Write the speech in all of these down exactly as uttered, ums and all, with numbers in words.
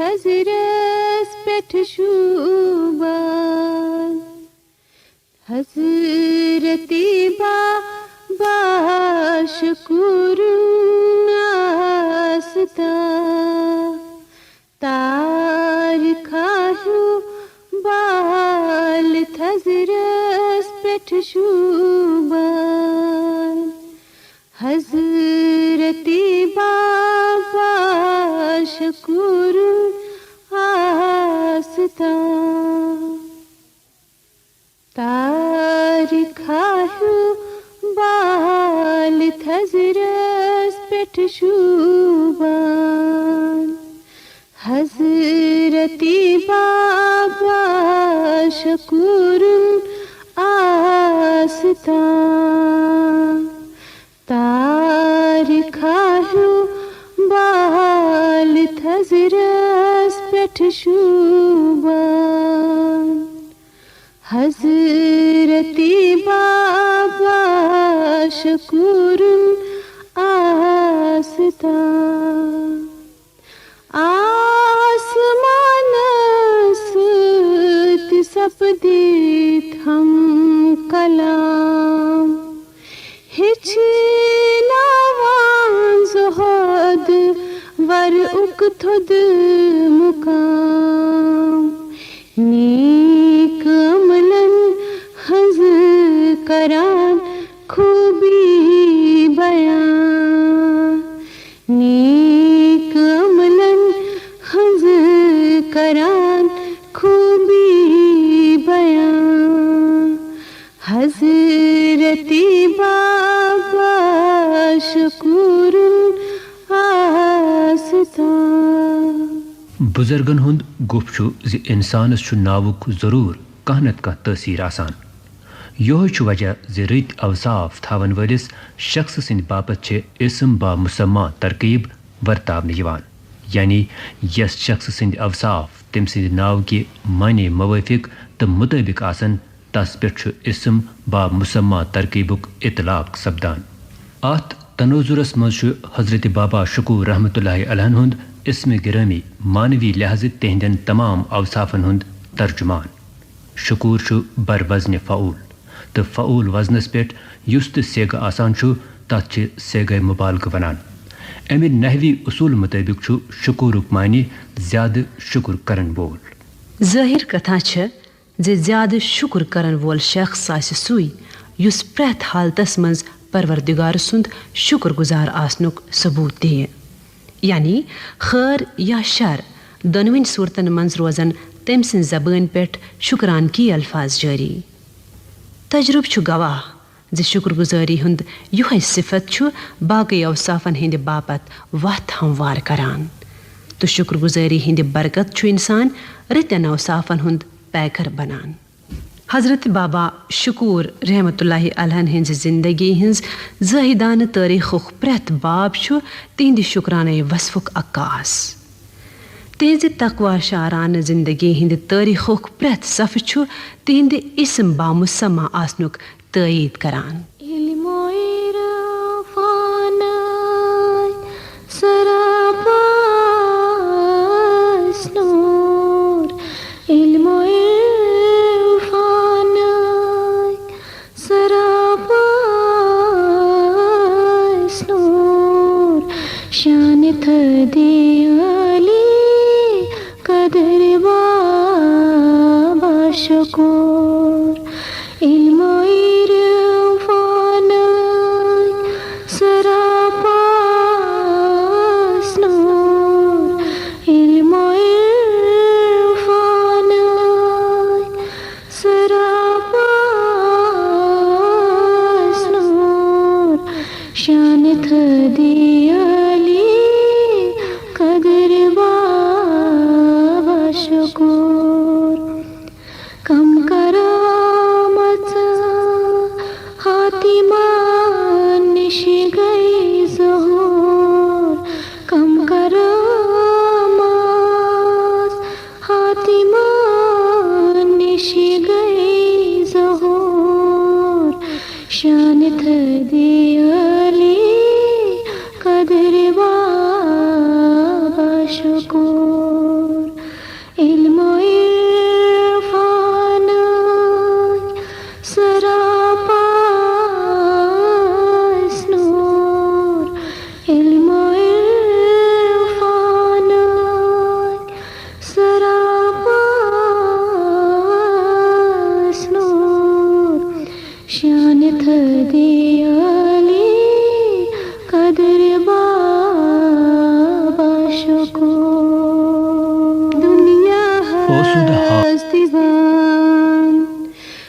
تھزرس پٮ۪ٹھ شوٗبان۔ حضرت بابا شکورُن آستان، تارکھا ہیوٗ بال تھزرس پٮ۪ٹھ شوٗبان۔ حضرت بابا شکورُن آستان، تارکھا ہیوٗ بال تھزرس پٮ۪ٹھ شوٗبان۔ حضرت بابا شکورُن آستان، تارکھا ہیوٗ بال تھزرس پٮ۪ٹھ شوٗبان۔ حضرت بابا شکورُن آستان۔ آسمانس سۭتۍ سپدِتھ ہم کلام، ہیٚچھناوان زُہد ورُک تھوٚد مُقام۔ نیک عملن ہٕنٛز کران خوٗبی بیان۔ نیک عملن ہٕنٛز کران خوٗبی بیان۔ حضرت بابا شکورُن آستان۔ بُزرگن ہُنٛد گُپھ چھُ زِ اِنسانس چھُ ناوُک ضروٗر کانٛہہ نتہٕ کانٛہہ تٲثیٖر آسان۔ یِہوے چھُ وجہ زِ رٕتۍ اوصاف تھاون وٲلِس شخصہٕ سٕنٛدِ باپتھ چھِ اسم بامسمہ ترکیب ورتاونہٕ یِوان، یعنی یس شخصہٕ سٕنٛدِ اوصاف تٔمۍ سٕنٛدِ ناوٕ کہِ معنی موٲفِق تہٕ مُطٲبِق آسن، تس پٮ۪ٹھ چھُ اسم بامسمہ ترکیبُک اطلاق سپدان۔ اتھ تناظرس منٛز چھُ حضرت بابا شکور رحمتہ اللہ علیہ ہُنٛد اسم گرامی معنوی لحاظٕ تِہنٛدٮ۪ن تمام اوصافن ہُنٛد ترجمان۔ شکور چھُ بر وزن فعول، تہٕ فعول وزنس پٮ۪ٹھ یُس تہِ صیغہ آسان چھُ، تتھ چھِ صیغہ مبالغہ ونان۔ امہِ نحوی اصول مطٲبق چھُ شکورُک معنی زیادٕ شکر کرن وول۔ ظٲہِر کتھا چھےٚ زِ زیادٕ شُکر کرن وول شخص آسہِ سُے، یُس پرٛٮ۪تھ حالتس منٛز پروردگار سُنٛد شُکر گُزار آسنُک ثبوٗت دِیہِ۔ یعنی، خٲر یا شر، دۄنوٕنۍ صوٗرتن منٛز روزن تٔمۍ سٕنٛزِ زبٲنۍ پٮ۪ٹھ شُکرانکی الفاظ جٲری۔ تجرُبہٕ چھُ گواہ زِ شُکر گُزٲری ہُنٛد یِہوٚے صفت چھُ باقٕے اوصافن ہٕنٛدِ باپتھ وتھ ہموار کران، تہٕ شُکر گُزٲری ہٕنٛدِ برکت چھُ انسان رٕتٮ۪ن اوصافن ہُنٛد پیکر بنان۔ حضرت بابا شکور رحمتہ اللہ علیہ ہٕنٛزِ زندگی ہٕنٛز زٲہدانہٕ تٲریخُک پرٛٮ۪تھ باب چھُ تِہنٛدِ شُکرانَے وصفُک عکاس۔ تِہنٛزِ تقوی شعرانہٕ زندگی ہٕنٛدِ تٲریخُک پرٛٮ۪تھ صفہٕ چھُ تِہنٛدِ اسم بامسمہ آسنُک تٲیید کران۔ علم و عرفان سراپاس نور، علم و عرفان سراپاس نور، شان تھدی علی قدر بابا شکور۔ علم و عرفان سراپاس نور، علم و عرفان سراپاس نور، شان تھدی علی قدر بابا شکور۔ کم کرامت خاتمہ نش گئی ظہور، کم کرامت خاتمہ نش گئی ظہور، شان تھدی علی قدر بابا شکور۔ اوسُد ہا۔ دیوان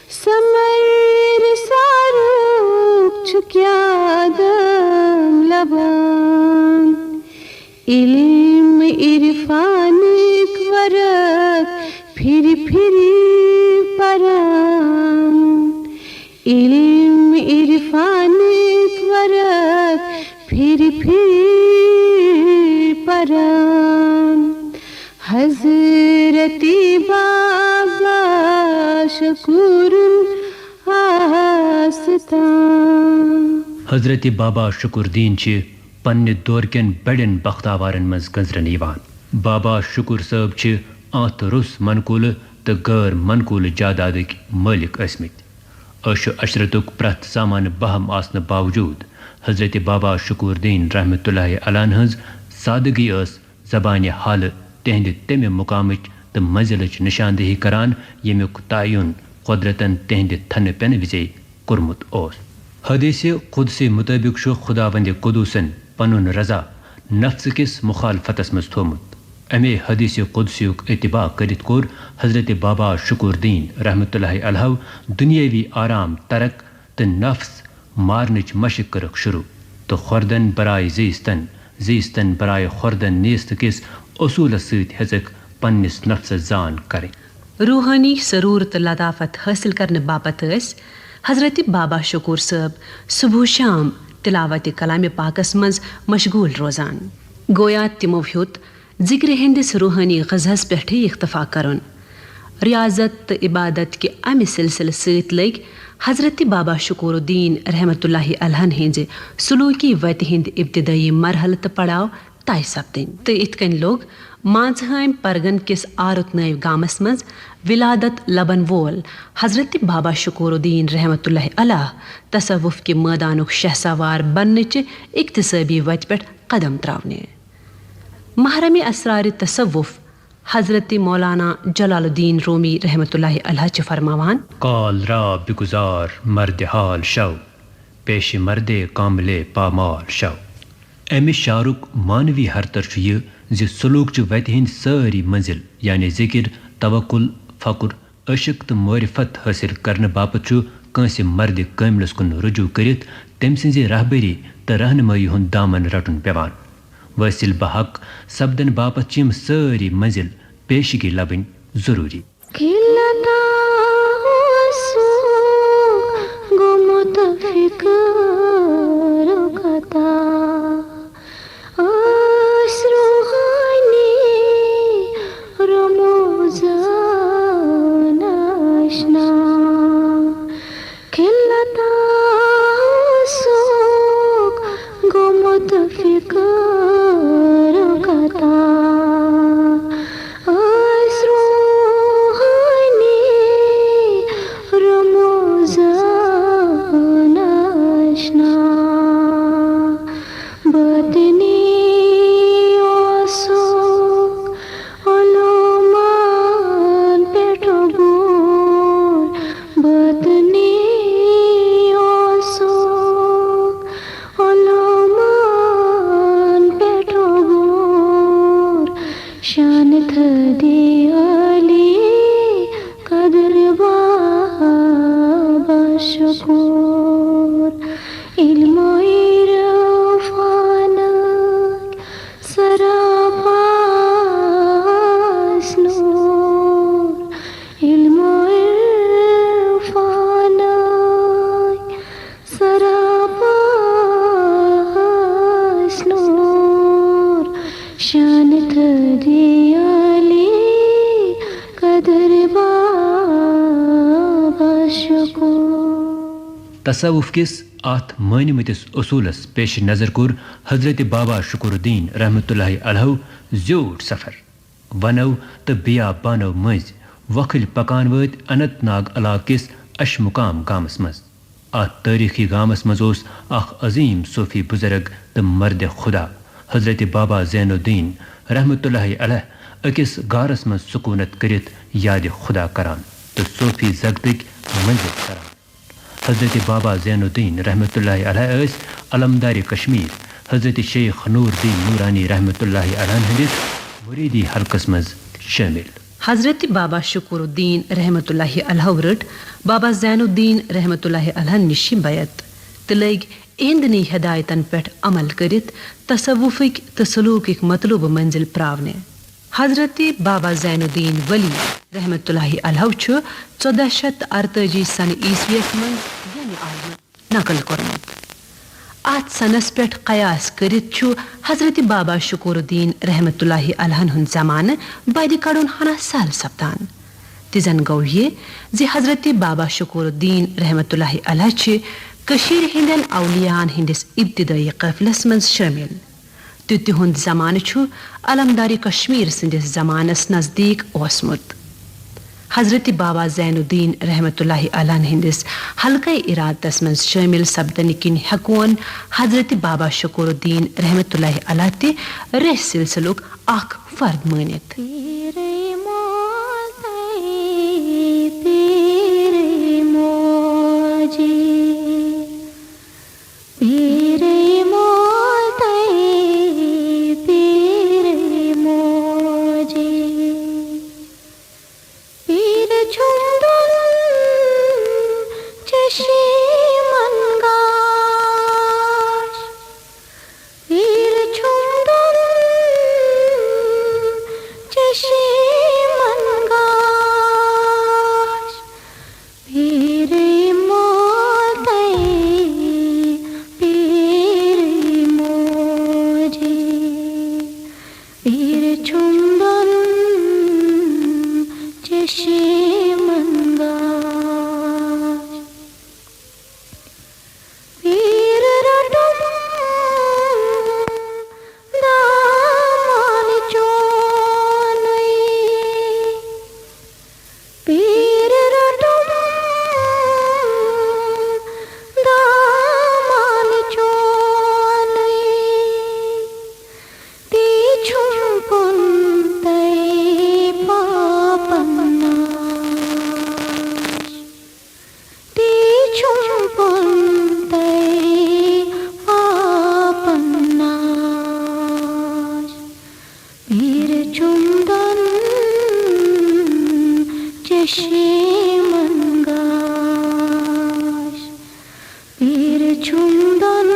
سمر سارُک چھُ کیٛاہ دٲم لبان۔ علم عرفانٕکۍ ورق پھِرِ پھِرِ پران۔ علم عرفانٕکۍ ورق پھِرِ پھِرِ پران۔ حضرت بابا شکورُن آستان۔ حضرت بابا شکر الدین چھِ پننہِ دور کٮ۪ن بڑٮ۪ن بختاوارن منٛز گنزرنہٕ یِوان۔ بابا شکر صٲب چھِ اتھ روٚس منقولہٕ تہٕ غٲر منقولہٕ جادادٕکۍ مٲلِک ٲسمٕتۍ۔ عٲشو عشرتُک پرٛٮ۪تھ سامانہٕ بہم آسنہٕ باوجوٗد، حضرت بابا شکور الدین رحمتہ اللہ علیہ ہٕنٛز سادگی ٲس زبانہِ حالہٕ تِہنٛدِ تمہِ مقامٕچ تہٕ منزلٕچ نشاندہی کران، ییٚمیُک تعین قدرتن تِہنٛدِ تھنہٕ پٮ۪نہٕ وِزے کوٚرمُت اوس۔ حدیث قدسی مطٲبق چھُ خداوند قدوسن پنُن رضا نفس کِس مخالفتس منٛز تھوومُت۔ امے حدیث قدسیُک اتباع کٔرِتھ کوٚر حضرت بابا شکور الدین رحمتہ اللہ علیہ دنیاوی آرام ترک تہٕ نفس مارنٕچ مشق کٔرٕکھ شروع، تہٕ خوردن برائے زیستن، زیستن برائے خوردن نیست کِس اصوٗلس سۭتۍ ہیٚژٕکھ پننِس نفسس زان کرٕنۍ۔ روحٲنی سرور تہٕ لطافت حٲصِل کرنہٕ باپتھ ٲسۍ حضرت بابا شکور صٲب صبح و شام تلاوت کلام پاکس منٛز مشغول روزان۔ گویا تِمو ہیوٚت ذکرِ ہٕنٛدِس روحٲنی غذہس پٮ۪ٹھٕے اکتفا کرُن۔ ریاضت تہٕ عبادت کہِ امہِ سلسلہٕ سۭتۍ لٔگۍ حضرت بابا شکور الدین رحمتہ اللہ علیہ ہٕنٛزِ سلوکی وتہِ ہٕنٛدۍ ابتدٲیی مرحلہٕ تہٕ پڑاو طے سپدٕنۍ، تہٕ اِتھ کٔنۍ لوٚگ مانژہٲمۍ پرگن کِس آرُت نٲوۍ گامس منٛز ولادت لبن وول حضرت بابا شکور الدین رحمتہ اللہ علیہ تصوف کہِ مٲدانُک شہسوار بننٕچہِ اکتسٲبی وتہِ پٮ۪ٹھ قدم تراونہِ۔ محرم اسرار تصوف حضرت مولانا جلال الدین رومی رحمتہ اللہ علیہ چھِ فرماوان۔ کال را بگذار مرد حال شو، پیش مرد کامل پامال شو۔ امہِ شعرُک معنوی ہرتر چھُ یہِ زِ سلوک چھِ وتہِ ہٕنٛدۍ سٲری منزل، یعنی ذکر، توکل، فقر، عشق تہٕ معرفت حٲصِل کرنہٕ باپتھ چھُ کٲنٛسہِ مردِ کٲملس کُن رجوع کٔرِتھ تٔمۍ سٕنٛزِ رہبری تہٕ رہنمٲیی ہُنٛد دامن رٹُن پٮ۪وان۔ وٲصِل بحق سپدن باپتھ چھِ یِم سٲری منزل پیشگی لبٕنۍ ضروٗری۔ کِلتا اوسُکھ گوٚمُت فِکرُک عطا۔ ٲس روحٲنی رموزن آشنا۔ کِلتا اوسُکھ گوٚمُت فِکرُک عطا۔ ٲس روحٲنی رموزن آشنا۔ باطنی اوسُکھ علومن پٮ۪ٹھ عبور۔ باطنی اوسُکھ علومن پٮ۪ٹھ عبور۔ شان تھدی عالی قدر بابا شکور۔ علم و عرفانٕکۍ سراپاس نور۔ علم و عرفانٕکۍ سراپاس نور۔ شان تھدی عالی قدر بابا شکور۔ تصوف کِس اتھ مٲنِمٕتِس اصوٗلس پیش نظر کوٚر حضرت بابا شکر الدین رحمتہ اللہ علیہ زیوٗٹھ سفر۔ ونو تہٕ بیابانو مٔنٛزۍ وۄکھٕلۍ پکان وٲتۍ اننت ناگ علاقہٕ کِس اشمقام گامس منٛز۔ اتھ تٲریخی گامس منٛز اوس اکھ عظیم صوفی بزرگ تہٕ مرد خدا حضرت بابا زین الدین رحمتہ اللہ علیہ أکِس غارس منٛز سکوٗنت کٔرِتھ یادِ خدا کران تہٕ صوفی زگتٕکۍ منزل کران۔ حضرت بابا زین الدین رحمتہ اللہ علیہ ٲسۍ علمدار کشمیر حضرت شیخ نور الدین نورانی رحمتہ اللہ علیہ ہٕنٛدِس مریدی حلقس منٛز شٲمِل۔ حضرت بابا شکور الدین رحمت اللہ علیہ رٔٹ بابا زین الدین رحمت اللہ علیہ نِش بیعت تہٕ لٔگۍ اِہنٛدنٕے ہدایتن پٮ۪ٹھ عمل کٔرِتھ تصوفٕکۍ تہٕ سلوکٕکۍ مطلوبہٕ منزل پراونہِ۔ حضرت بابا زین الدین ولی رحمت اللہ علیہ چھُ ژۄداہ شیٚتھ تہٕ ارتٲجی سنہٕ عیسویس منٛز ییٚمہِ عالمہٕ نقل کوٚرمُت۔ اتھ سنس پٮ۪ٹھ قیاس کٔرِتھ چھُ حضرت بابا شکور الدین رحمت اللہ علیہ ہُنٛد زمانہٕ بدِ کڑُن ہنا سہل سپدان۔ تہِ زن گوٚو یہِ زِ حضرت بابا شکور الدین رحمت اللہ علیہ چھِ کٔشیٖرِ ہٕنٛدٮ۪ن اولیاہن ہٕنٛدِس ابتدٲیی قٲفلس منٛز شٲمِل۔ تہٕ تِہُنٛد زمانہٕ چھُ علمدارِ کشمیر سٕنٛدِس زمانس نزدیٖک اوسمُت۔ حضرت بابا زین الدین رحمت اللہ علیہ ہٕنٛدِس حلقہ ارادتس منٛز شٲمِل سپدنہٕ کِنۍ ہٮ۪کون حضرت بابا شکور الدین رحمت اللہ علیہ تہِ رٕہۍ سلسلُک اکھ فرد مٲنِتھ۔ پیرے مول تَے، پیرے موجی۔ پیرے مول تَے، پیرے موجی۔ پیر چھُم دۄن چشمن گاش۔ پیر چھُم دۄن چشمن گاش۔ پیرے مول تَے، پیرے موجی۔ پیر چھُم دۄن چشمن گاش۔ پیر رٹم دامن چونی۔ پیر رٹم دامن چونی۔ تی چھُم کُن تَے پاپن ناش۔ تی چھُم کُن تَے پاپن ناش۔ پیر چھُم دۄن چشمن گاش۔ پیر چھُم دۄن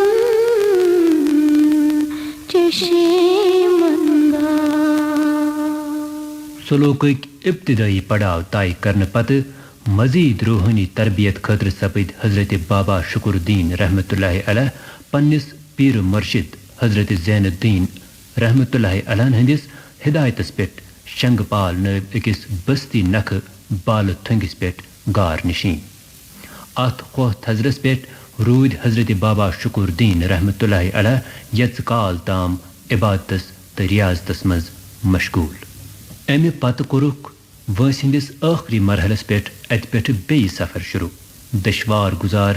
چشمن گاش۔ سلوکٕکۍ ابتدٲیی پڑاو طے کرنہٕ پتہٕ مزید روحٲنی تربیت خٲطرٕ سپٕدۍ حضرت بابا شکر الدین رحمت اللہ علیہ پننِس پیٖر مرشد حضرت زین الدین رحمت اللہ علیہ ہٕنٛدِس ہدایتس پٮ۪ٹھ شنگہٕ پال نٲوۍ أکِس بستی نکھٕ بالہٕ تھٔنگِس پٮ۪ٹھ غار نشین۔ اتھ قوہ تھزرس پٮ۪ٹھ روٗدۍ حضرت بابا شکر الدین رحمت اللہ علیہ یژ کال تام عبادتس تہٕ ریاضتس منٛز مشغول۔ امہِ پتہٕ کوٚرُکھ وٲنٛسہِ ہٕنٛدِس ٲخری مرحلس پٮ۪ٹھ اتہِ پٮ۪ٹھٕ بیٚیہِ سفر شروع۔ دشوار گُزار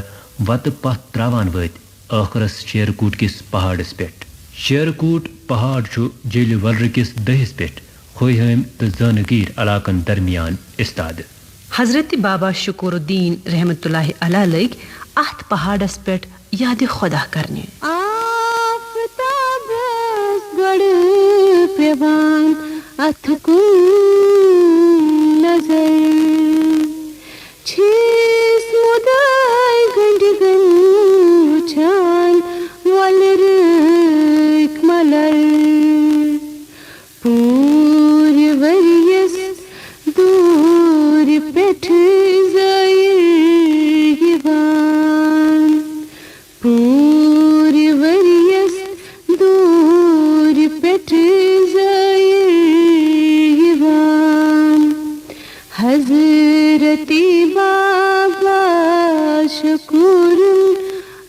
وتہٕ پتھ تراوان وٲتۍ ٲخرس شیرکوٹ کِس پہاڑس پٮ۪ٹھ۔ شیرکوٹ پہاڑ چھُ جیلہِ ولرٕ کِس دٔہِس پٮ۪ٹھ خوہٲمۍ تہٕ زٲنہٕ گیٖر علاقن درمیان استادٕ۔ حضرت بابا شکور الدین رحمت اللہ علیہ لٔگۍ اتھ پہاڑس پٮ۪ٹھ یاد خدا کرنہِ۔ آفتابس گۄڈٕ پٮ۪وان اتھ کُن نظر۔ چھِس مُدعاے گٔنٛڈۍ گٔنٛڈۍ وٕچھان وۄلرٕکۍ مَلر۔ پوٗرٕ ؤرۍیَس دوٗرِ پٮ۪ٹھٕ زٲیِر یِوان۔ پوٗرٕ ؤرۍیَس دوٗرِ پٮ۪ٹھٕ زٲیِر یِوان۔ حضرت بابا شکورُن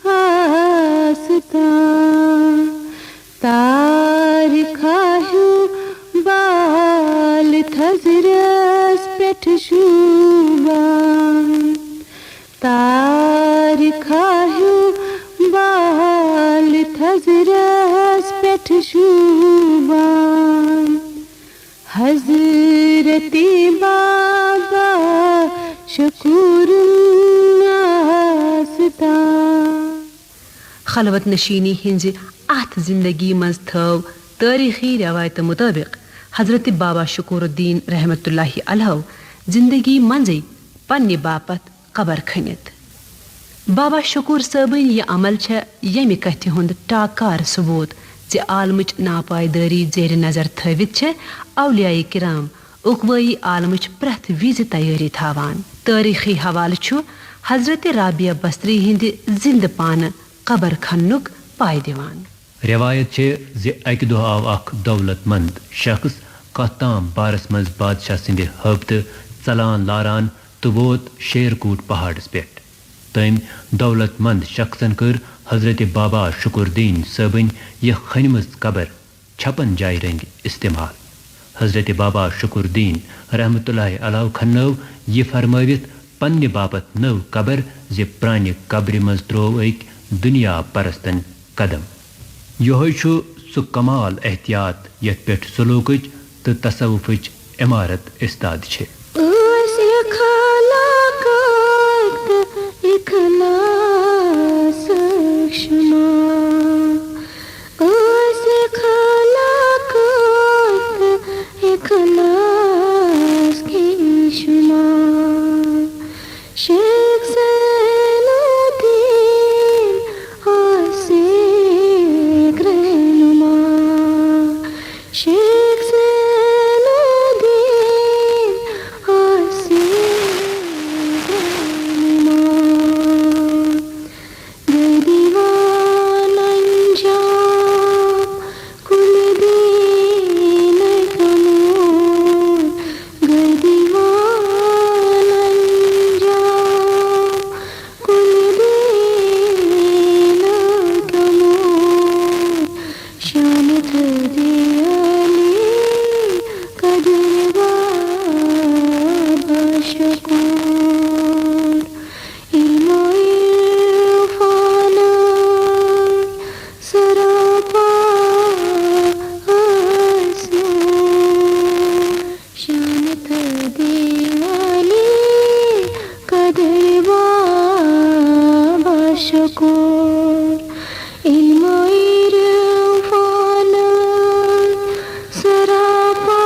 آستان۔ تارکھا ہیوٗ بال تھزرس پٮ۪ٹھ شوٗبان۔ تارکھا ہیوٗ بال تھزرس پٮ۪ٹھ شوٗبان۔ حضرت بابا شکورُن آستان۔ خلوت نشینی ہٕنٛزِ اتھ زندگی منٛز تھٲو تٲریخی رٮ۪وایتہٕ مُطٲبِق حضرت بابا شکور الدین رحمت اللہ علیہ زندگی منزے پننہِ باپتھ قبر کھٔنِتھ۔ بابا شکور صٲبٕنۍ یہِ عمل چھےٚ ییٚمہِ کتھِ ہُنٛد ٹاکار ثبوت زِ عالمٕچ ناپائیدٲری زیر نظر تھٲوِتھ چھےٚ اولیاء کرام اقوٲیی عالمٕچ پرٛٮ۪تھ وِزِ تیٲری تھاوان۔ تٲریخی حوالہٕ چھُ حضرت رابعہ بصری ہٕنٛدِ زِندٕ پانہٕ قبر کھننُک پاے دِوان۔ رٮ۪وایت چھےٚ زِ اکہِ دۄہ آو اکھ دولت مند شخص کتھ تام بارس منٛز بادشاہ سٕنٛدِ حٲبتہٕ ژلان لاران تہٕ ووت شیر کوٹ پہاڑس پٮ۪ٹھ۔ تٔمۍ دولت مند شخصن کٔر حضرت بابا شکر الدین صٲبٕنۍ یہِ کھٔنمٕژ قبر چھپن جایہِ رٔنگۍ استعمال۔ حضرت بابا شکر الدین رحمت اللہ علیہ کھننٲو یہِ فرمٲوِتھ پننہِ باپتھ نٔو قبر زِ پرانہِ قبرِ منٛز تروو أکۍ دنیا پرستن قدم۔ یۄہے چھُ سُہ کمال احتیاط یتھ پٮ۪ٹھ سلوکٕچ تہٕ تصوفٕچ عمارت استاد چھِ۔ ٲسۍ اخلاقٕکۍ تہٕ اخلاصٕکۍ شُمار۔ ٲسۍ اخلاقٕکۍ تہٕ اخلاصٕکۍ شُمار۔ شیخ زین الدین آصف رہنما۔ شیخ زین الدین آصف رہنما۔ گٔے دیوان انجام کُلہِ دیٖنٕکۍ موٗل۔ گٔے دیوان انجام کُلہِ دیٖنٕکۍ موٗل۔ شانہِ تھدِ علی قدر بابا شکور۔ علم و عرفان سراپا ٲسۍ نوٗر۔ شانہِ تھدِ علی قدر بابا شکور۔ علم و عرفان سراپا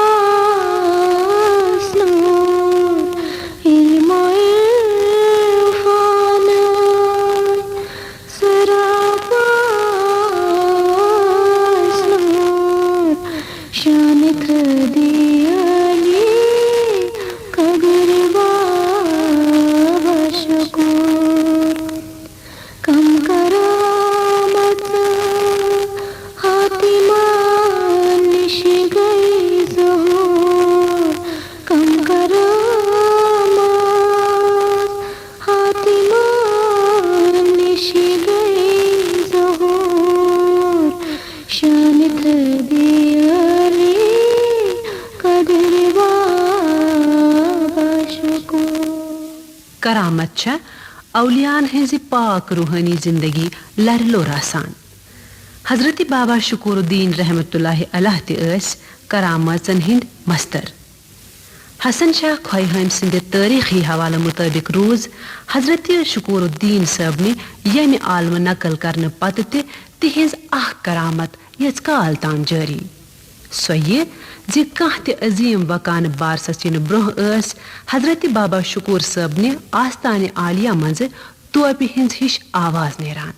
ٲسۍ نوٗر۔ علم و عرفان سراپا ٲسۍ نوٗر۔ شانہِ تھدِ علی قدر بابا شکور۔ کم کرامت حاتمہ نِش گٔے ظہور۔ کم کرامت حاتمہ نِش گٔے ظہور۔ شانہِ تھدِ علی قدر بابا شکور۔ کرامت چھےٚ اولیاءن ہٕنٛزِ پاک روحٲنی زندگی لرِ لوٚر آسان۔ حضرت بابا شکور الدین رحمت اللہ علیہ تہِ ٲسۍ کرامژن ہٕنٛدۍ مستر۔ حسن شاہ کھویہٲمۍ سٕنٛدِ تٲریخی حوالہٕ مُطٲبِق روٗز حضرت شکور الدین صٲبنہِ ییٚمہِ عالمہٕ نقل کرنہٕ پتہٕ تہِ تِہنٛز اکھ کرامت یٔژ کال تام جٲری۔ سۄ یہِ زِ کانٛہہ تہِ عظیم وکانہٕ بارسس یِنہٕ برونٛہہ ٲس حضرت بابا شکور صٲبنہِ آستانہِ عالیہ منٛزٕ توپہِ ہٕنٛز ہِش آواز نیران،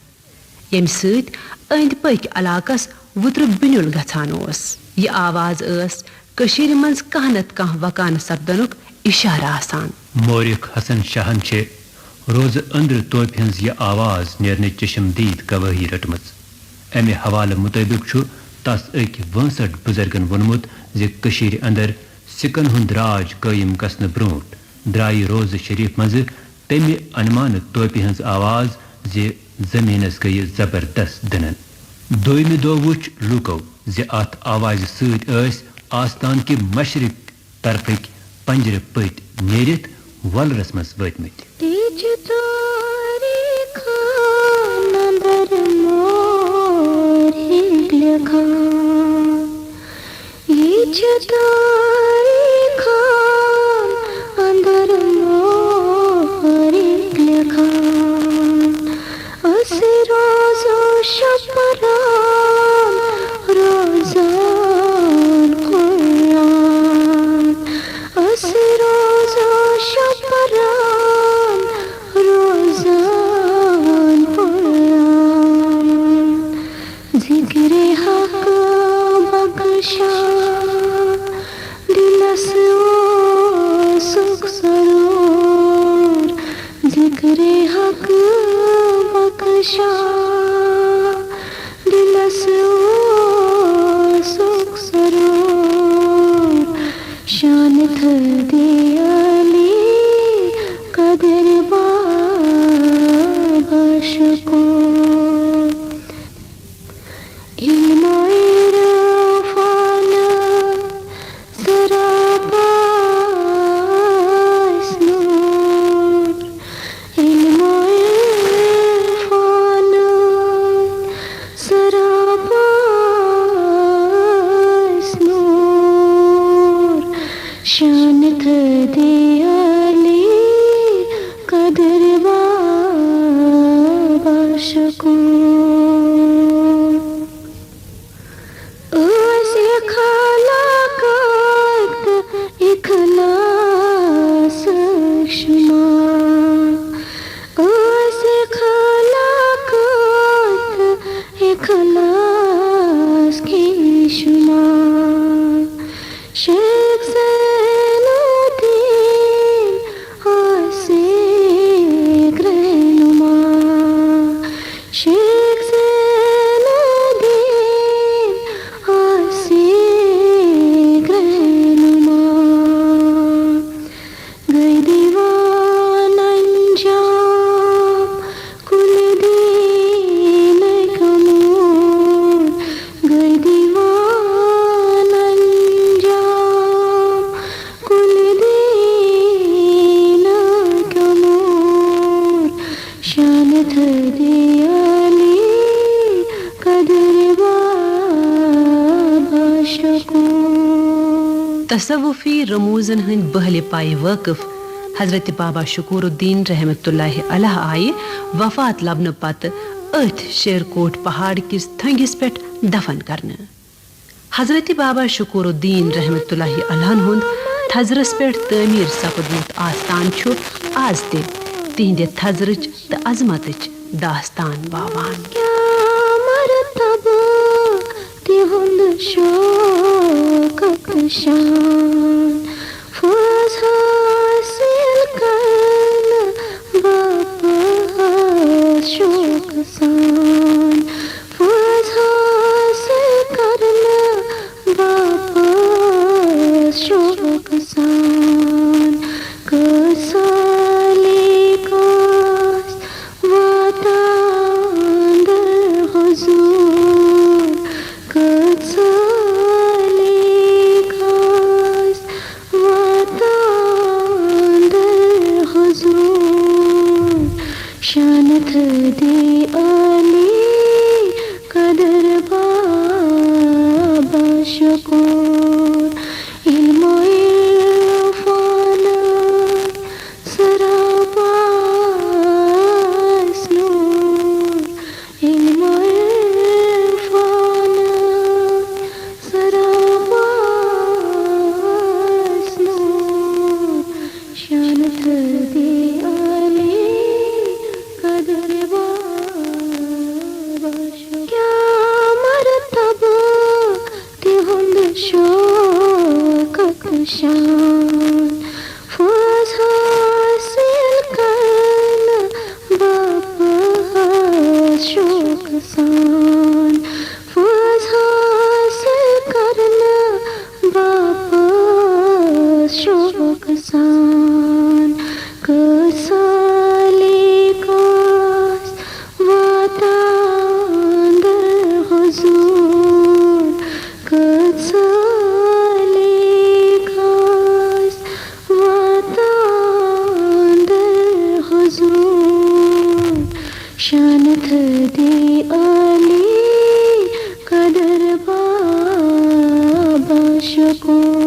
ییٚمہِ سۭتۍ أنٛدۍ پٔکۍ علاقس وُترٕ بِنیُل گژھان اوس۔ یہِ آواز ٲس کٔشیٖرِ منٛز کانٛہہ نتہٕ کانٛہہ وکانہٕ سپدنُک اِشارٕ آسان۔ مورخ حسن شاہن چھِ روزٕ أنٛدرٕ توپہِ ہٕنٛز یہِ آواز نیرنٕچ چشم دید گوٲہی رٔٹمٕژ۔ امہِ حوالہٕ مُطٲبِق چھُ تس أکۍ وٲنٛسٹھ بُزرگن ووٚنمُت زِ کٔشیٖرِ اندر سِکن ہُنٛد راج قٲیِم گژھنہٕ برونٛٹھ درٛایہِ روضہٕ شریف منٛزٕ تمہِ انمانہٕ توپہِ ہٕنٛز آواز زِ زٔمیٖنس گٔیہِ زبردست دٕنن۔ دوٚیمہِ دۄہ وُچھ لوٗکو زِ اتھ آوازِ سۭتۍ ٲسۍ آستان کہِ مشرق طرفٕکۍ پنجرٕ پٔٹۍ نیٖرِتھ وۄلرس منٛز وٲتۍ مٕتۍ۔ یہِ چھِ تٲریٖخن اندر مورِکۍ لیکھان۔ یہِ چھِ تٲریٖخن اندر مورِکۍ لیکھان۔ أسۍ روزو شپران روزان قرآن۔ تھدی علی قدر بابا شکور۔ علم عرفان سراپا نور، علم عرفان سراپا نور۔ شان تھدی علی قدر بابا شکور۔ ٲسۍ اخلاقات تہٕ اخلاص شما، ٲسۍ اخلاقات تہٕ اخلاص کی شما۔ شیخ زین الدین عاشق رہنما، شیخ زین الدین عاشق رہنما۔ گٔے دیوان انجام کل دین کمون، گٔے دیوان انجام کل دین کمون۔ شان تھدی علی قدر بابا شکور۔ تصوفی رموزن ہٕنٛدۍ بہلہِ پایہِ وٲقف حضرت بابا شکور الدین رحمت اللہ علیہ آیہِ وفات لبنہٕ پتہٕ أتھۍ شیرکوٹ پہاڑ کِس تھنگِس پٮ۪ٹھ دفن کرنہٕ۔ حضرت بابا شکور الدین رحمت اللہ علیہ ہُنٛد تھزرس پٮ۪ٹھ تعمیٖر سپدمُت آستان چھُ آز تہِ تِہنٛدِ تھزرٕچ تہٕ عظمتٕچ داستان واوان۔ کیا مرتبہٕ تِہُنٛد شوکت شان، فوز حٲصِل کرنہٕ باپتھ شوقہٕ سان، فوز حٲصِل کرنہٕ باپتھ شوقہٕ سان۔ کٲژ سٲلی کٲژ واتان در حضور، کٲژ سٲلی کٲژ واتان در حضور۔ شان تھدی علی قدر بابا شکور۔ علم عرفان سراپا نور، علم عرفان سراپا نور۔ شان تھدی علی قدر بابا شکور۔ کیا مرتبہٕ تِہُنٛد شوکت شان، فوز حٲصِل کرنہٕ باپتھ شوقہٕ سان، فوز حٲصِل کرنہٕ باپتھ شوقہٕ سان۔ کٲژ سٲلی کٲژ واتان در حضور، کٲژ سٲلی کٲژ واتان در حضور۔ شان تھدی علی قدر بابا شکور۔